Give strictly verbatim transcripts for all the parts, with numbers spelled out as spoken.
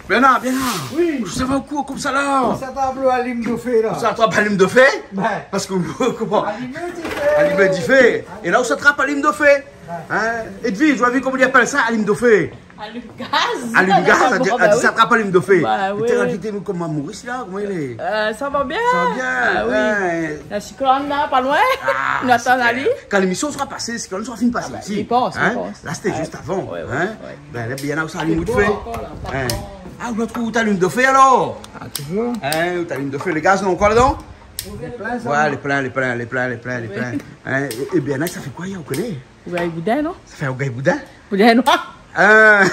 Bien la, bien la. Oui. Sa va ou kour konmsa la ? Sa trap alim dofé la. Sa trap alim dofé ? Bin. Parske, koman ? Alim difé. Alim difé. É la ou sa trap alim dofé. Ouais. Hein ? Edwige, ou la vi koman i apèl sa, alim dofé ? Alim gaz. Alim gaz, sa di, sa trap alim dofé. Bin oui. Té, rakonté anou koman Moris la, koman i lé ? Euh, sa va bien. Sa va bien. Ah oui. Ouais. La siklone la, pa loin. Ah, nou atann ali. Kan lémisyon sra pasé, siklone sra fini pasé osi. Ah bin, mi pans, mi pans. Hein ? La sété zis avan. Ouais, ouais, ouais. Bin, lé bien la, ou sa alim dofé. Ankor la, ankor. Hein. Ah, ou la trouv ou alim dofé alor ? Ah, toujour. Hein, ou alim dofé, le gaz, non, ankor ladan ? Lé plin, sa. Ouais, lé plin, lé plin, lé plin, lé plin, lé plin. Oui. Hein, é, é bien la, sa fé koi, ou koné ? Rougay boudin, non ? Sa fé rougay boudin ? Boudin noir. Hein,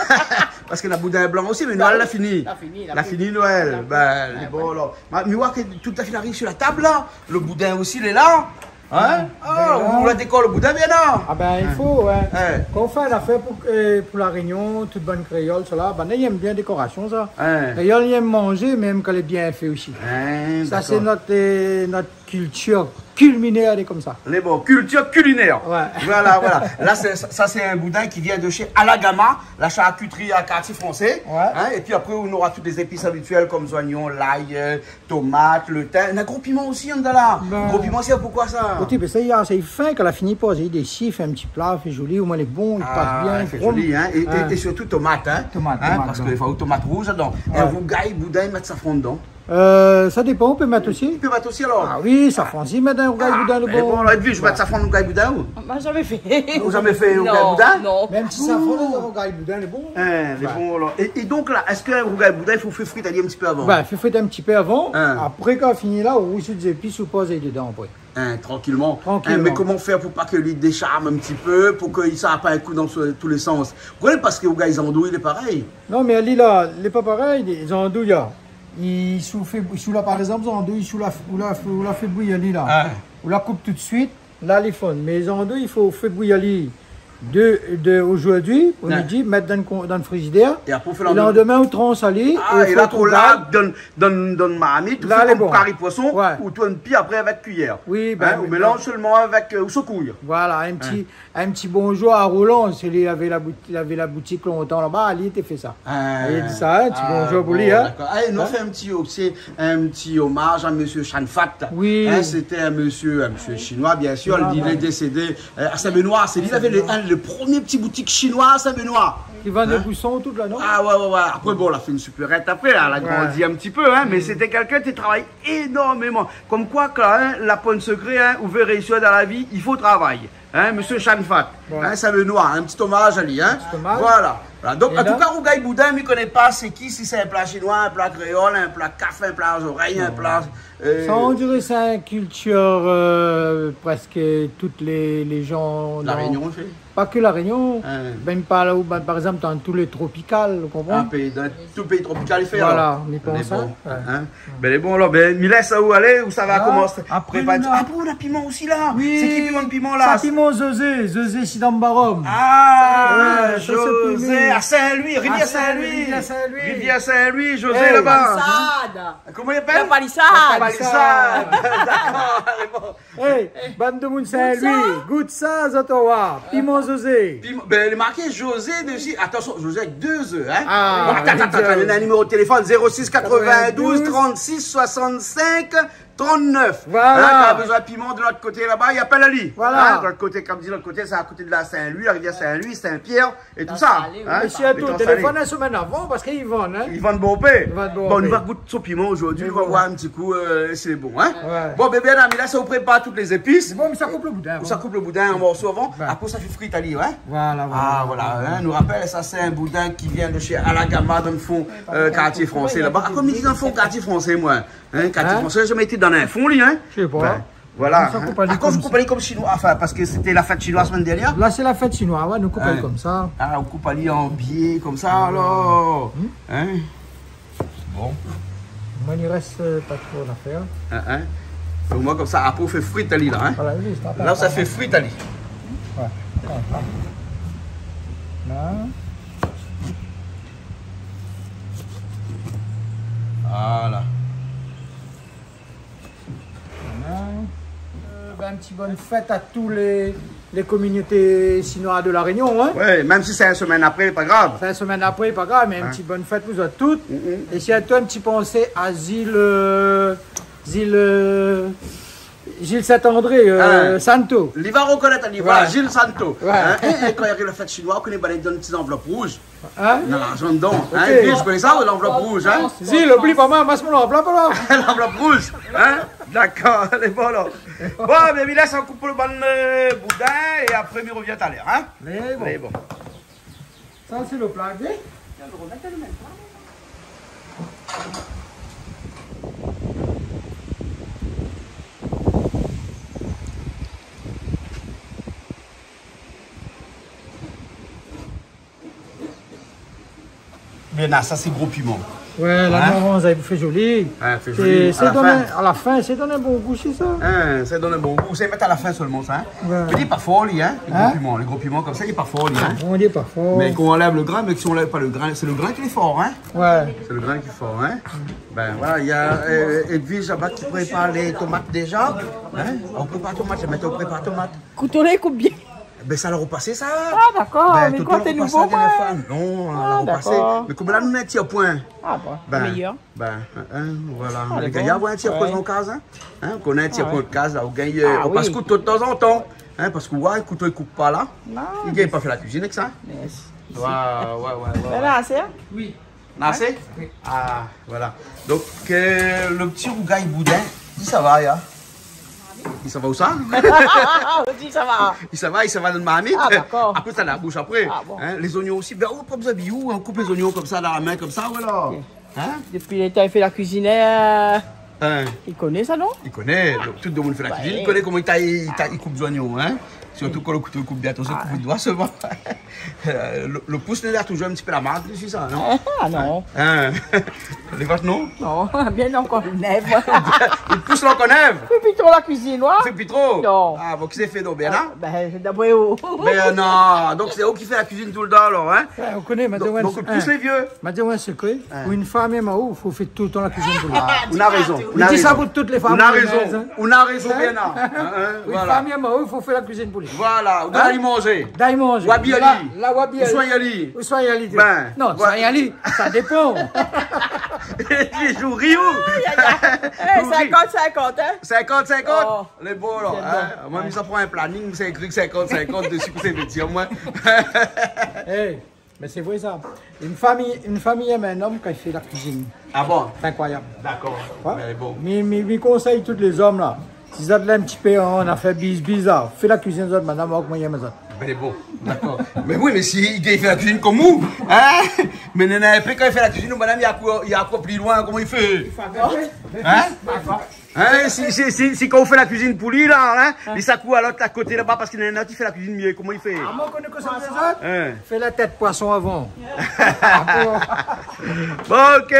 parske na boudin blan osi, mé Noël la fini. La fini, la fini. La fini Noël. Bin, lé bon, alor. Ma, mi oi ke tout la fine ariv si la tab la. Le boudin osi lé la. Hein ? Ah, ou la dékor le boudin bien la. Ah bin, i fo, ouais. Hein. Kan ou fé in afèr pou, euh, pou La Rényon, tout bann kréol, sa la, bin, i èm bien dékorasyon, sa. Hein. Kréol i èm manzé, mé i èm kan lé bien fé osi. Hein, dakor. Sa sé nout, euh, nout kiltir kilinèr, lé konmsa. Lé bon, kiltir kilinèr. Ouais. Voilà, voilà. La, sé, sa, sa sé in boudin ki vien de shé Alagama, la sharkitri a Kartié Fransé. Ouais. Hein, épi apré, ou nora tout lé zépis abitièl konm zoignon, lay, euh, tomat, le tin. Na gro piman osi, andan la. Bin. Gro piman, sé poukoi sa ? Oté, bin sa, i a, sa i fé, kan la fini poz ali dési, i fé in ti pla, i fé zoli, omoin lé bon, i pas bien, i fé zoli, hein. É, é, é sirtou tomat, hein. Tomat, tomat, parske i fo tomat rouz ladan. Ouais. In rougay boudin, i mèt safran dedan. Euh, sa dépan, ou pé mèt osi. Ou pé mèt osi, alor ? Ah oui, safran osi, mèt in rougay boudin, lé bon. Ah, lé bon, alor, Edwige, ou mèt safran dan rougay boudin, ou ? Moin la zamé fé. Ou la zamé fé rougay boudin ? Non, non. Mèm si safran dan rougay boudin, lé bon. Hein, lé bon, alor. É, é donk la, èske rougay boudin, i fo fé frit ali in ti pé avan ? Bin, fé frit in ti pé avan. Hein. Apré, kan fini la, ou rouz tout zépis, ou poz ali dedan apré. Hein, trankilman. Trankilman. Hein, mé koman fé pou pa ke li désharm in ti pé, pou ke sa i sava pa in kou dan tou lé sans ? Ou koné, parske rougay zandouy, lé parèy. Non, mé ali la, lé pa parèy, lé zandouy la. I, si ou fé, si ou la, par égzanp, zandouy, si ou la, ou la, ou la fé bouyi ali la. Ah. Ou la koup tout suit, la, lé fonn. Mé zandouy, i fo fé bouyi ali de, de zordi, pou midi, mèt dan le kon-, dan le frizidèr. É apré, ou fé le landemin. É landemin, ou trans ali, é la, ou la, dan, dan, dan marmit, ou fé konm kari poison, ou tourn pi apré avèk kuiyèr. Oui, bin, ou mélanz solman avèk, euh, ou sekouy. Voilà, in ti, in ti bonjour à Roland, sé li lavé la bout-, lavé la boutik lontan laba, li té fé sa. Ah. Li di sa, in ti bonjour pou li, hein. Ah bon, dakor. Ah, é nou fé in ti, sé in ti omaz à mésyé Chanfat. Oui. Hein, sété in mésyé, in mésyé shinoi, bien sir. Shinoi, li lé désédé, euh, à Saint-Benoît. Sé li lavé le, in, le promié ti boutik shinoi à Saint-Benoît. Ki vann lé bouson tout la, non ? Ah ouais, ouais, ouais. Apré, bon, la fé in siparèt apré, la, la grandi in ti pé, hein, mé sété kèlkin ki travay énormeman. Konm koi ke, hein, la pwin sekré, hein, ou vé réisir dan la vi, i fo travay. Hein, mésyé Chanfat, hein, Saint-Benoît, in ti omaz ali, hein. In ti omaz. Voilà. Voilà. Donk, an tou ka, rougay boudin, mi koné pa sé ki, si sé in pla shinoi, in pla kréol, in pla kaf, in pla zorèy, in pla, euh, sa, on diré sé in kiltir, euh, prèsk tout lé, lé zan La Rényon i fé. Pa ke La Rényon, bin, par la, ou, bin, par égzanp, dan tout lé tropikal, ou konpran ? In péi, dan tout péi tropikal i fé, alor. Voilà, mi pans sa. Lé bon, hein. Bin, lé bon, alor, bin, mi lès aou alé, ou sa va komans préparé. Apré, nou na piman osi la. Oui. Sé ki piman, piman la ? Sa, piman José, José Sidambarom. Ah, José, à Saint-Louis, Rivière Saint-Louis. Rivière Saint-Louis. Rivière Saint-Louis, José, laba. Palissade. Koman i apèl ? La Palissade. La Palissade. Lé bon. Hey, bann demoun Saint-Louis, gout sa, zot va oir. Piman José. Piman, bin, lé marké José dési. Atansyon, José avèk dé zé, hein. Ah, bon, atann, atann, atann, néna in niméro de téléfone, zéro six quatre-vingt-douze trente-six soixante-cinq trente-neuf. Voilà. Hein, kan ou la bezoin piman de lot koté laba, i apèl ali. Voilà. Hein, de lot koté, konm di, lot koté, sé a koté de la Saint-Louis, la Rivière Saint-Louis, Saint-Pierre, é tout sa, hein, mé sirtou, téléfone in semèn avan, parske i vann, hein. I vann bonpé. I vann bonpé. Bon, nou va gout son piman zordi, nou va oir in ti kou, euh, si lé bon, hein. Ouais. Bon, bin, bin, la, mi lès aou prépar tout lé zépis. Bon, mé sa koup le boudin avan. Ou sa koup le boudin an morso avan. Ouais. Apré, sa fé frit ali, ouais. Voilà, voilà. Ah, voilà, hein, nou rapèl, sa, sé in boudin ki vien de shé Alagama, dan le fon, euh, Kartié Fransé, laba. Ah, konm i di dan le fon Kartié Fransé, moin. Hein, Kartié Fransé, la zamé été dan in fon, li, hein. Mi koné pa. Bin, voilà, hein. Akoz ou koup ali konm shinoi, anfin, parske sété la fèt shinoi la semèn dèrnièr. La, sé la fèt shinoi, ouais, nou koup ali konmsa. Ah, ou koup ali an bié konmsa, alor. Hein ? Bon. Moin, i rès, euh, pa tro nafèr. Hein, hein. Donk, moin, konmsa, apré, ou fé frit ali, la, hein. Voilà, oui, sa fé frit ali. Ouais. La. Voilà. Voilà. Euh, bin, in ti bone fèt a tout lé, Les communautés chinoises de La Réunion, hein. Ouais, mèm si sé in semèn apré, pa grav. Sé in semèn apré, pa grav, mé in ti bone fèt pou zot tout. Mm, mm. É sirtou in ti pansé a Gilles, euh, Gilles, euh, Gilles Saint-André, euh, Santo. Li va rekonèt, li va, Gilles Santo. Ouais. Hein, é, é kan i ariv la fèt shinoi, ou koné, banna i donn ti zanvlop rouz. Hein ? Na larzan dedan, hein. OK. Ou koné sa, lanvlop rouz, hein ? Gilles, oubli pa moin, amas mon lanvlop, alor. Lanvlop rouz, hein ? Dakor, lé bon, alor. Bon, mé mi lès in kou pou lo bann, euh, boudin, é apré, mi revien talèr, hein ? Lé bon. Lé bon. Sa, sé lo pla, oui. Mé la, sa, sé gro piman. Ouais, la, hein ? Non, sa i fé zoli. Ouais, fé zoli. É a la fin, sé donn in bon gou, sé sa. Hein, sa i donn in bon gou. Sa i mèt a la fin solman, sa, hein ? Ouais. Mé li lé pa for, li, hein, lé gro piman. Lé gro piman konmsa, li lé pa for, li, hein ? Ah bon, li lé pa for. Mé kan ou anlèv lo grin, mé si ou anlèv pa lo grin, sé lo grin ki lé for, hein ? Ouais. Sé lo grin ki lé for, hein ? Bin voilà, néna, euh, Edwige laba ki prépar lé tomat déza. Hein ? Ou prépar tomat, la, mèt ou prépar tomat. Kouto la i koup bien. Bin, sa la ropasé, sa. Ah, dakor. Bin, mé tout koté nou ropasé, moin. Non, la ropasé. Ah, dakor. Mé konm la, nou néna in ti poin. Ah bon, méyèr. Bin, hein, voilà. Ah, lé bon. Lé gayar, ouais, in ti poin an kaz, hein. Hein, ou koné, in ti poin an kaz, la, ou gingn, euh, ou pas kouto tazantan. Hein, parske, ouais, kouto i koup pa la. Non, mé i gingn pa fé la kuizine èk sa. Ouais, ouais, ouais, ouais. Voilà, sé, hein ? Oui. Na asé ? Oui. Ah, voilà. Donk, euh, lo ti rougay boudin, i sava, ya. I sava ousa ? Ou di i sava. I sava, i sava dan marmit. Ah, dakor. Apré, sa la boush apré. Ah, bon. Hein, lé zoignon osi. Bin, ou pa bezoin biyou, hein, ou koup lé zoignon konmsa, la min konmsa, voilà. OK. Hein ? Dopi lo tan i fé la kuizine, euh, Hein. I koné sa, non ? I koné, donk tout demoun i fé la kuizine, i koné koman i tay, i tay, i koup zoignon, hein. Sirtou kan lo kouto i koup bien, atansion, koup out doi solman. Euh, lo, lo pous, li na touzour in ti pé la mark dési sa, non ? Ah, non. Hein ? Lé vat, non ? Non, bien ankor nèv. Lo pous la ankor nèv ? Fé pi tro la kuizine, wa ? Fé pi tro ? Non. Ah, bon, kisa i fé donk, Bernard ? Ah, bin, dapré ou. Bernard, donk sé ou ki fé la kuizine toultan alor, hein ? Ouais, ou koné, madam, donk, donk, ou pous lé vié. Madam, ouais, sé koi ? Hein. Pou in fanm i èm aou, fo fé toultan la kuizine pou li. Ah, ou na rézon, ou na rézon. Mi di sa pou tout lé fanm i èm aou, hein. Ou na rézon, Bernard. Hein, hein, voilà. Pou in fanm i èm aou, fo fé la kuizine pou li. Voilà, ou donn ali manzé. Hein ? Donn ali manzé. Ou abiy ali. La, la, ou abiy ali. Ou soign ali. Ou soign ali. Bin, non, voilà. Soign ali, sa i dépan. Li zouri ou ? Ay, ay, ay. Eh, sinkant sinkant, hein ? Sinkant sinkant ? Oh. Lé bon, la, hein ? Lé bon. Moin, mi sa pran in planning, sé ékri sinkant sinkant dési, kosa i vé dir, moin. Eh. Mé sé vré sa. In fanm, in fanm i èm in nonm kan i fé la kuizine. Ah bon ? Sé inkroiyab. Dakor. Ouais. Mé bon. Mi, mi, mi konsèy tout lé zom la. Si zot la in ti pé an afèr biz-biz la, fé la kuizine zot, madam, ok, moin i èm azot. Bin, lé bon. Dakor. Mé oui, mé si i gingn fé la kuizine konm ou, hein ? Mé néna in pé kan i fé la kuizine, madam, i akour, i akour pli loin, koman i fé ? Hein ? Hein, si, si, si, si kan ou fé la kuizine pou li la, hein, li sa kour a lot a koté laba parske néna in ot i fé la kuizine mié, koman i fé ? Ah, moin, koné kosa mi fé sa ? Hein. Fé la tèt poison avan. Bon, ok.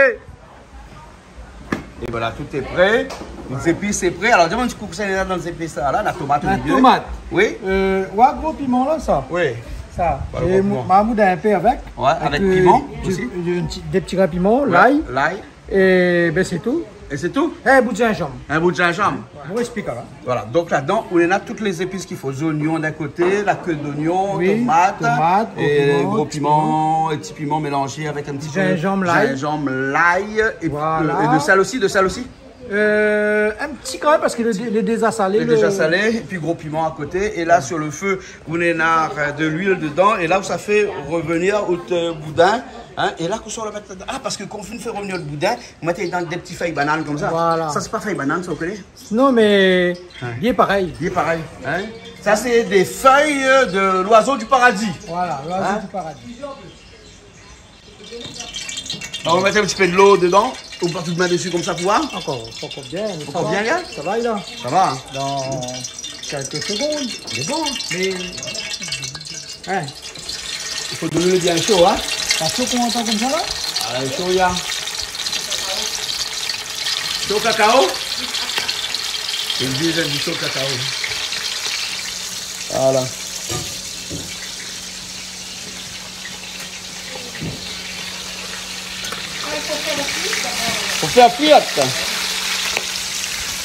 Et voilà, tout est prêt. Lé zépis lé pré. Alor, di amoin in ti kou kosa néna dan lé zépis la, la tomat o milié. La tomat. Oui. Euh, ouais, gro piman la, sa. Oui. Sa. Voilà, gro piman. É ma moud in pé avèk. Ouais, avèk, euh, piman osi. Dé, dé ti, dé ti grin piman, ouais, lay. Lay. É bin, sé tou. É sé tou ? É, bout zinzanm. In bout zinzanm. Moin èksplik, hein. Voilà. Donk ladan, ou néna tout lé zépis k'i fo. Zoignon d'in koté, la ke d'oignon, oui, tomat, tomat, gro piman, é gro piman, é ti piman mélanzé avèk in ti pé zinzanm, lay. Zinzanm, lay, é, voilà, euh, é de sèl osi, de sèl osi. Euh, in ti grin parske lé, lé déza salé, lé déza salé, épi gro piman a koté. É la, sur le feu, ou néna, euh, de luil dedan. É la, ou sa fé revenir out, euh, boudin, hein. É la, kosa ou la mèt ladan ? Ah, parske kan ou fine fé revenir out boudin, ou mèt dedan dé ti fèy banane konmsa. Voilà. Sa, sé pa fèy banane, sa, ou koné ? Non, mé lé parèy. Lé parèy, hein. Sa, sé dé fèy, euh, de l'oiseau du paradis. Voilà, l'oiseau du paradis. Alor, ou mèt in ti pé dolo dedan, ou pa tout mèt dési konmsa pou oir ? Ankor, pa ankor bien, mé sa va. Ankor bien, hein ? Sa va, la. Sa va, hein ? Dan kèlk segonn. Lé bon. Mé, hein, i fo donn ali bien sho, hein ? Pa sho, koman sa, konmsa, la ? Ah, sho, ya. Sho kakao ? Sé in vié zèn di sho kakao. Voilà. Fo fé frir.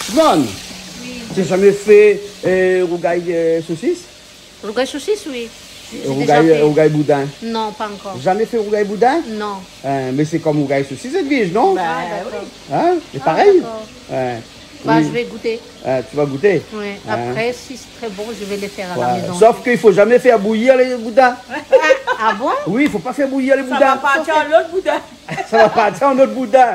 Simone, ou la zamé fé, euh, rougay, euh, sosis ? Rougay sosis, oui. J'ai déjà fait. Rougay, rougay boudin. Non, pas encore. Jamais fait rougay boudin ? Non. Hein, mais c'est comme rougay sosis, Edwige, non ? Ah, d'accord. Hein ? C'est pareil ? Ah, d'accord. Hein. Bah, oui. Je vais goûter. Hein, tu vas goûter ? Oui. Hein ? Après, si c'est très bon, je vais les faire à la maison. Voilà. Sauf qu'il faut jamais faire bouillir les boudins. Ah, ah bon ? Oui, il faut pas faire bouillir les boudins. Ça va partir en autre boudin. Ça va partir en autre boudin.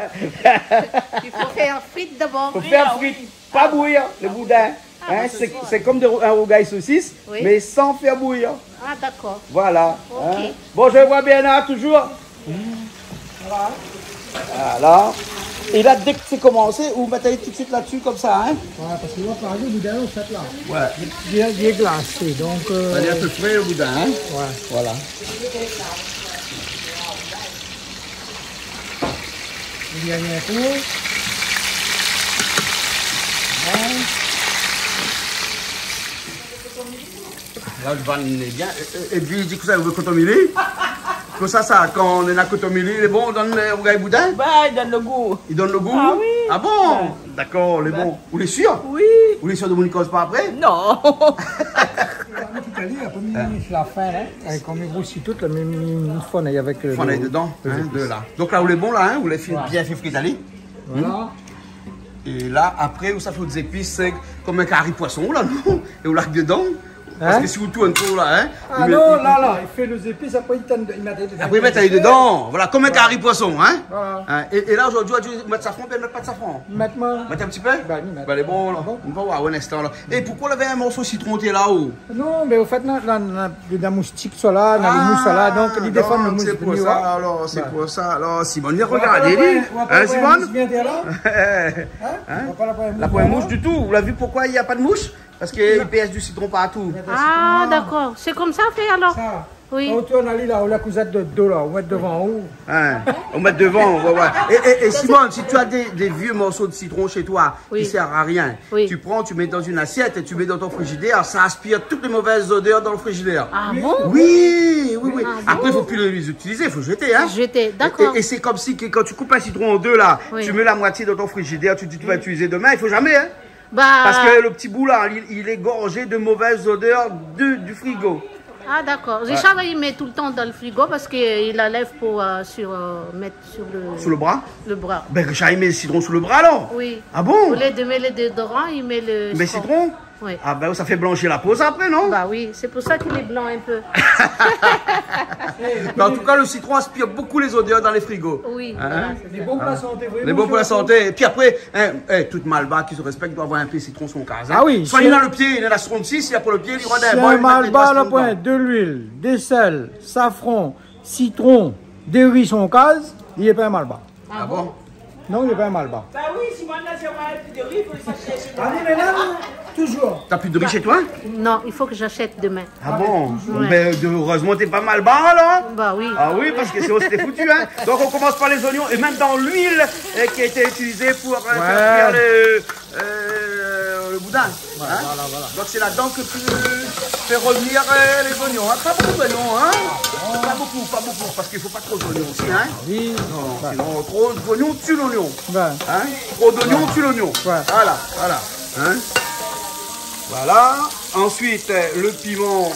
Il faut faire frite d'abord. Faut faire frite. Ah oui. Pas bouillir le boudin. Ah, bah, c'est, c'est comme de, un rougay saucisse, oui, mais sans faire bouillir. Ah, d'accord. Voilà. Ok. Hein. Bon, je vois Bernard toujours. Voilà. Voilà. Et là, dès que c'est commencé, ou mèt ali tout de suite là-dessus comme ça, hein ? Ouais, parce que là, par exemple, le boudin, en fait, là, ouais, il est, il est glacé, donc, euh, il est un peu frais, le boudin, hein ? Ouais. Voilà. Li gingn in kou. Bon. La, le van lé bien. É, é, é pi, li di kosa, ou vé kotomili ? Kosa sa, kan néna kotomili, lé bon, ou donn, euh, rougay boudin ? Bah, il donne le goût. Li donn le gou ? Ah oui. Ah bon ? Ouais. D'accord, lé bon. Ou lé sûr ? Oui. Ou lé sûr de moin i koz pa apré ? Non. Tout à l'heure, après, mi, mi fé la fin, hein. Avec, comme il roussit tout, là, mi, mi, mi fonn avec, euh, le, le zépis. Fonn dedan, hein, de là. Donc là, ou lé bon, là, hein, ou lé fine, ouais, bien fé frit ali. Voilà. Hmm. É la, apré, ou sa fé out zépis, sé konm in kari poison, la, non ? É ou larg dedan. Hein ? Parske si ou tourn tout, la, hein, ah non, la, la, li fé lé zépis, apré, li mèt, li mèt ali dedan. Voilà, konm in kari poison, hein ? Voilà. Hein, é, é la, zordi, ou mèt safran, oubien mèt pa de safran ? Mèt, moin. Mèt in ti pé ? Bah, mi mèt. Bah, lé bon, la. Bon. Nou va voir in instan, la. É poukosa ou lavé in morso sitron, té, la-o ? Non, mé o fèt, na, na, na, na moustik, sa la, na le mous, sa la, donk li défann le mous. Ah, donk sé pou sa, alor, sé pou sa, alor, Simone, vien rogardé, li. Hein, Simone ? Hein ? Hein ? Ou la pa la poin mous, la poin mous ditou. Ou la vi poukosa na pa de mous ? Parske li pèrs du sitron partou. Ah, d'accord. Sé konmsa i fé, alor ? Sa. Oui. Kan ou tourn ali la, ou la kouzèt de do la, ou mèt devan ou. Hein, ou mèt devan, ouais, ouais. Et, et, et Simone, si tu as des, des vieux morceaux de citron chez toi, oui, qui sert à rien, oui, tu prends, tu mets dans une assiette et tu mets dans ton frigidaire, ça aspire toutes les mauvaises odeurs dans le frigidaire. Ah bon ? Oui, oui, oui. Ah bon ? Après, il faut plus les utiliser, il faut jeter, hein. Jeter, d'accord. Et, et, et c'est comme si que quand tu coupes un citron en deux là, oui, tu mets la moitié dans ton frigidaire, tu dis tu vas utiliser demain, il faut jamais, hein. Bah. Parce que le petit bout là, il, il est gorgé de mauvaises odeurs du, du frigo. Ah, d'accord. Ouais. Richard, il met tout le temps dans le frigo parce qu'il enlève pour, euh, sur, euh, mettre sur le, sur le bras ? Le bras. Ben, Richard, il met le citron sous le bras, alors ? Oui. Ah bon ? Au lieu de mettre le déodorant, il met le citron. Mais citron ? Oui. Ah ben, ça fait blanchir la peau, ça, après, non ? Bah oui, c'est pour ça qu'il est blanc un peu. Mais en tout cas, le citron aspire beaucoup les odeurs dans les frigos. Oui, hein ? Voilà, c'est ça. Lé bon pou la santé, vréman. Lé bon pou la santé. Et puis après, hein, eh, tout malbar ki se respèk doi avoir in pié sitron son kaz, hein. Ah oui. Soi li na le pié, li na la sitron isi, li na pa le pié, li rod in bol, li mèt lé troi sitron dedan. Si in malbar la poin de luil, de sèl, safran, sitron, de ri son kaz, li lé pa in malbar. Ah bon ? Non, li lé pa in malbar. Bah oui, si moin la, si moin la pi de ri, fo sa shèrsh. Ah non, mais là, toujours. T'as plus de riz chez toi ? Non, il faut que j'achète demain. Ah bon ? Ouais. Ben, heureusement, t'es pas malbar, alors, hein ? Bah oui. Ah oui, parce que sinon, c'était foutu, hein. Donc, on commence par les oignons, et même dans l'huile, euh, qui a été utilisée pour, euh, faire cuire le, euh, le boudin, hein. Ouais, voilà, voilà. Donc, c'est là-dedans que tu fais revenir, euh, les oignons, hein. Pas beaucoup d'oignons, hein. Ah bon ? Pas beaucoup, pas beaucoup, parce qu'il faut pas trop d'oignons aussi, hein. Oui. Non, sinon, trop d'oignons tue l'oignon. Ouais. Hein ? Trop d'oignons tue l'oignon. Ouais. Voilà, voilà. Hein ? Voilà. Ensuite, euh, le piment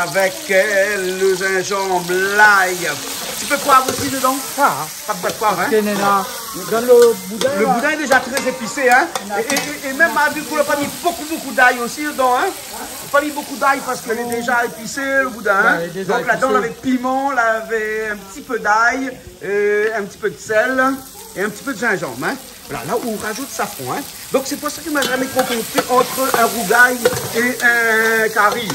avec, euh, le gingembre, l'ail. Ti pé poiv osi dedan ? Ah. Pa de poiv, hein ? Parske néna, dan le boudin, le boudin lé déza tré épisé, hein ? Et, et, et même, vu k'ou la pa mi bonpé, bonpé d'ay osi dedan, hein ? Ou la pa mi bonpé d'ay parske lé déza épisé, le boudin, hein ? Ouais, lé déza épisé. Donc, ladan, lavé piman, lavé in ti pé d'ay, euh, in ti pé de sèl et un petit peu de gingembre, hein ? Voilà, la ou rajout safran, hein. Donk sé pou sa ke moin la zamé tro konpri ant in rougay é in kari.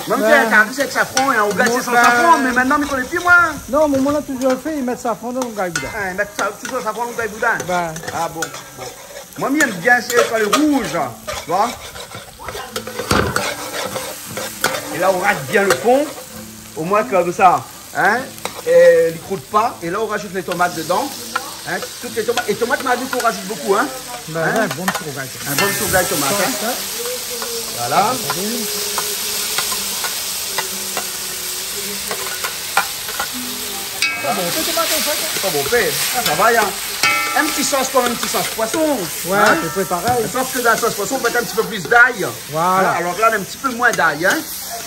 Moin mi fé in kari sé avèk safran é in rougay sé san safran, mé mintnan mi koné pi, moin. Non, mé moin la touzour fé, i mèt safran dan rougay boudin. Ah, i mèt sa, touzour safran dan rougay boudin. Ah bon, bon. Moin mi èm bien sé kan lé rouz, tu vois. É la ou rat bien le fon, omoin konmsa. Hein ? É li krout pa. É la ou rajout lé tomat dedan. Hein ? Tout lé tomat. É tomat, ma vi k'ou rajout bonpé, hein ? Bin ouais, bon ti rougay tomat. In bon ti rougay tomat, hein ? Voilà. Sa bon, sé tomat, an fèt, hein ? Sa bon, fé. Ah, sa va, hein ? In ti sos konm in ti sos poison. Ouais, hein ? Sé parèy. Sof ke dan la sos poison, ou mèt in ti pé plis d'ay. Voilà. Hein ? Alor ke la, in ti pé moin d'ay, hein ?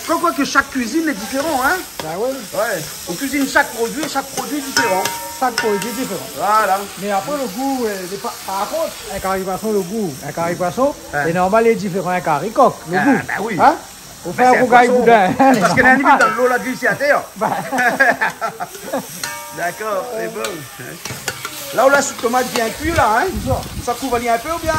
Comme quoi que chaque cuisine est différent, hein ? Bah ouais. Ouais. On cuisine chaque produit, chaque produit est différent. Chaque produit est différent. Voilà. Mais après, le goût, euh, n'est pas, par contre, un carry poisson, le goût, un carry poisson, ouais, lé normal, lé diféran in kari kok, lo gou. Ah, bah oui. Hein ? Ou fé in rougay boudin. Mé sé in poison. Parske néna in limit dan lo la, glissé atèr. Bah. Dakor, lé bon. La, ou la soup tomat bien kui la, hein ? Sa kouv ali in pé oubien ?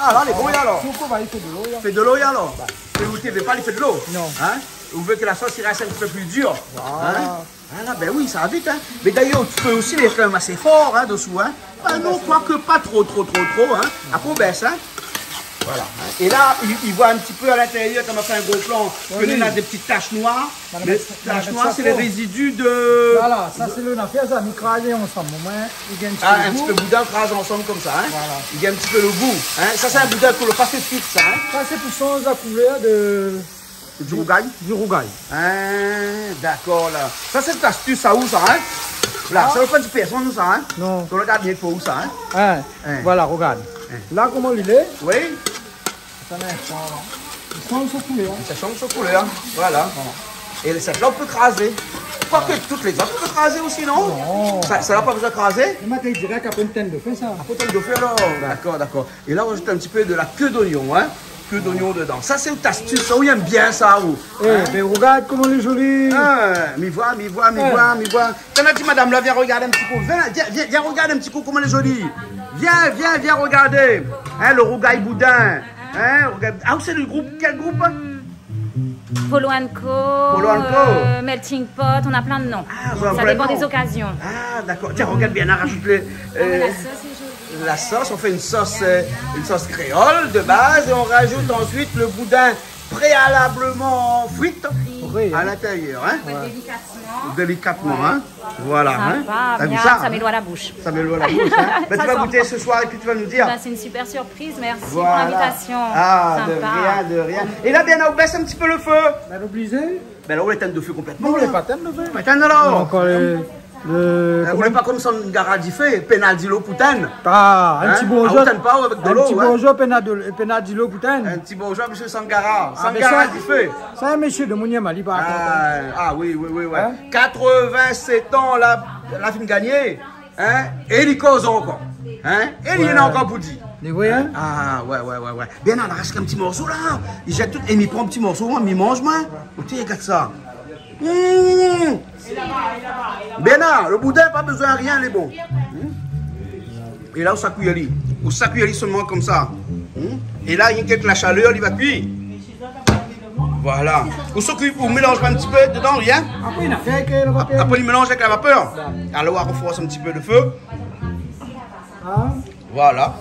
Ah, la, lé bon, alor. Sa kouv ali, fé dolo, la. Fé dolo, alor. Bah. Mé ou té vé pa li fé dolo. Non. Hein ? Ou vé ke la sos i rès in ti pé pli dir. Voilà. Hein ? Ah la, ben oui, sa va vit, hein. Mé dayèr, ou pé osi lès kan mèm asé for, hein, dosou, hein. Ah non, koik pa tro, tro, tro, tro, hein. Apré, ou bès, hein. Voilà, hein. É la, i, i voi in ti pé a lintérièr, konm ou la fé in gro plan, ke néna dé ti tash noir. Mé tash noir, sé lé rézidi de... Voilà, sa sé lo nafèr sa, mi kraz ansanm. Omoin i gingn in ti pé lo gou. Ah, in ti pé boudin kraz ansanm konmsa, hein. Voilà. I gingn in ti pé lo gou, hein. Sa sé in boudin pou lo pasé frit, sa, hein. Sa sé pou sanz la koulèr de Du rougay ? Du rougay. Hein, dakor, la. Sa sé in astis a ou, sa, hein ? La, sa i fé pa di pèrsone, sa, hein ? Non. Ou rogard bien pou ou, sa, hein ? Hein, voilà, rogard. Hein. La, koman li lé ? Oui. Sa sanz son koulèr, hein. Sa sanz son koulèr, hein. Voilà. Voilà. É sèt-la, ou pé krazé. Koik tout lé zot, ou pé krazé osi, non ? Non. Sa, sa la pa bezoin krazé ? Li mèt dirèk apré in tinn dofé, sa. Apré tinn dofé, alor. Dakor, dakor. É la, ou azout in ti pé de la ke d'onion, hein. Ke d'onion dedan. Sa sé out astis, sa, ou i èm bien sa, ou. Eh, mé rogard koman lé zoli. Ah, mi voi, mi voi, mi voi, mi voi. Kan ou la di madam la, vien rogard in ti kou. Vien, vien, vien, vien rogard in ti kou koman lé zoli. Vien, vien, vien rogard. Hein, lo rougay boudin. Hein, rogard. Ah, ou sé lo group, kèl group ? Polo and Co, Polo and Co. Euh, Melting Pot, on a plein de noms. Ah, ça dépend des occasions. Ah, dakor. Tiens, rogard bien, on rajout le, euh, la sauce, on fait une sauce, euh, une sauce créole de base et on rajoute ensuite le boudin préalablement frit à l'intérieur, hein. Frit. Ouais. Délicatement. Délicatement, hein. Voilà, hein. T'as vu ça, hein ? Ça va, miam, sa mèt dolo dan la boush. Ça met l'eau à la bouche, hein. Ben, tu vas goûter ce soir et puis tu vas nous dire. Ben, c'est une super surprise, merci pour l'invitation. Voilà. Ah, de rien, de rien. Sympa. É la, bien, ou bès in ti pé lo fé. Ben, oblizé. Ben la, ou étinn lo fé konplètman. Non, la pa étinn lo fé. Pa étinn, alor. Ankor lo, lo, euh, ou lé pa konm Sangara Difé, Pénal Dilo Poutine. Ah, in ti bonzour. Hein ? Ah, ou étinn pa avèk dolo, hein. In ti bonzour, Pénal Dilo Poutine. In ti bonzour, mésyé Sangara. Ah, mé Sangara Difé. Sa, in mésyé de Mouniama, li, par kont, hein. Ah, ah oui, oui, oui, ouais. Hein ? Quatre-vingt-sept ans, la, la fine gagné, hein, é li koz ankor, hein, é li néna ankor pou di. Lé vré, hein ? Ah, ouais, ouais, ouais, ouais. Bernard, rès in ti morso la. Li zèt tout, é mi pran in ti morso, moin, mi manz, moin. Ou té, rogard sa. Mmh. Bernard, lo boudin, pa bezoin rien, lé bon. Mmh. É la, ou sakouy ali. Ou sakouy ali solman konmsa. Hmm ? É la, rienk la shalèr, li va kui. Voilà. Ou sakouy, ou mélanz pa in ti pé dedan, rien ? Apré, li mélanz avèk la vapèr. Alor, ou arfors in ti pé lo fé. Hein ? Voilà.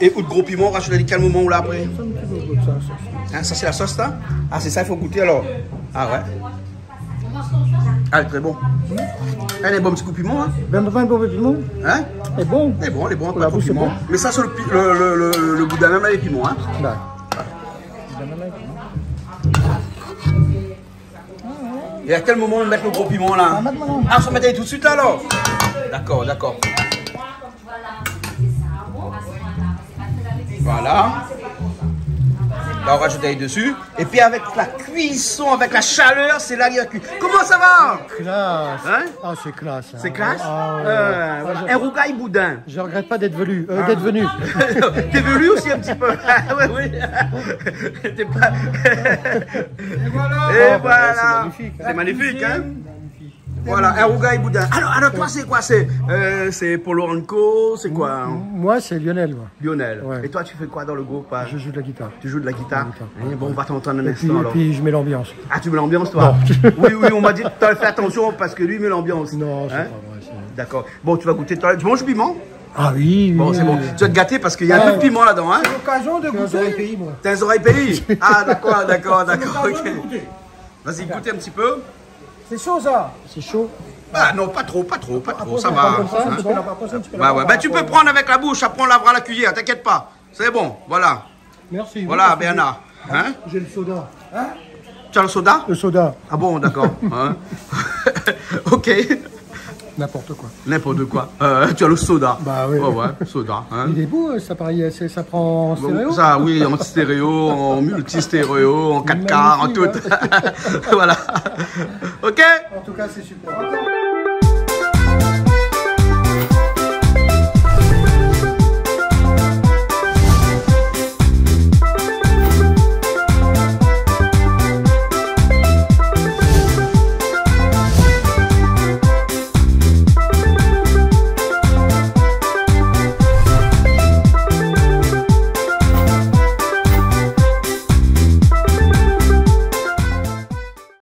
É out gro piman, ou rajout ali kèl moman ou la apré ? Sa, in ti pé de sos, sa. Hein, sa, sé la sos, sa ? Ah, sé sa, i fo gouté alor. Ah ouais. Ah, lé tré bon. Lé bon, ti kou piman, hein ? Ben, pa in bon piman. Hein ? Lé bon. Lé bon, lé bon, pa tro piman. Pou la boush, lé bon. Mé sa, sé lo pi-, lo, lo, lo, lo boudin mèm, lé piman, hein ? Bah. Boudin mèm, lé piman. É a kèl moman ou mèt lo gro piman, la ? Ah, mintnan. Ah, ou sa mèt ali tout suit, la, alor ? Dakor, dakor. Voilà. La, ou rajout ali desi. Épi avèk la kuison, avèk la shalèr, sé la li va kui. Koman sa va ? Klas. Hein ? Ah, sé klas, hein. Sé klas ? Ah, ouais, ouais. Euh, voilà. Ah, je, in rougay boudin. Je regrette pas d'être venu, euh, d'être venu. T'es venu aussi un petit peu. Ah, ouais, oui. T'es pas... Et voilà. Ah, bah, c'est magnifique, hein. C'est magnifique, hein. Voilà, in rougay boudin. Alors, alors, toi, c'est quoi ? C'est, euh, c'est Polo and Co, c'est quoi ? M-, moi, c'est Lionel, moi. Lionel. Ouais. Et toi, tu fais quoi dans le groupe, hein ? Je joue de la guitare. Tu joues de la guitare ? De la guitare. Eh bon, on va t'entendre un instant, alors. Et puis, et puis, je mets l'ambiance. Ah, tu mets l'ambiance, toi ? Non. Oui, oui, on m'a dit, t'as fait attention parce que lui, il met l'ambiance. Non, c'est pas vrai, c'est... Hein ? D'accord. Bon, tu vas goûter, toi. Tu manges du piment ? Ah oui, oui, oui. Bon, c'est bon. Tu vas te gâter parce qu'il y a un peu de piment là-dedans, hein ? C'est l'occasion de goûter. T'es aux oreilles pays, moi. T'es aux oreilles pays ? Ah, d'accord, d'accord, d'accord, ok. C'est l'occasion de goûter. Vas-y, goûte un petit peu. C'est chaud, ça. C'est chaud. Ah non, pas trop, pas trop, pas trop, ça va. Hein ? Après, on prend comme ça, tu peux la, après, tu peux la... Ouais, ouais. Ben, tu peux prendre avec la bouche, après on lavera la cuillère, t'inquiète pas. C'est bon, voilà. Merci. Voilà, merci. Bernard. Hein ? J'ai le soda. Hein ? Tu as le soda ? Le soda. Ah bon, d'accord. Hein ? Ok. N'importe quoi. N'importe quoi. Euh, tu as le soda. Bah oui. Ouais, ouais, soda, hein. Il est beau, euh, cet appareil, c'est, ça prend en stéréo ? Ça, oui, en stéréo, en multistéréo, en quatre K, en tout. Magnifique, hein. Voilà. Ok ? En tout cas, c'est super.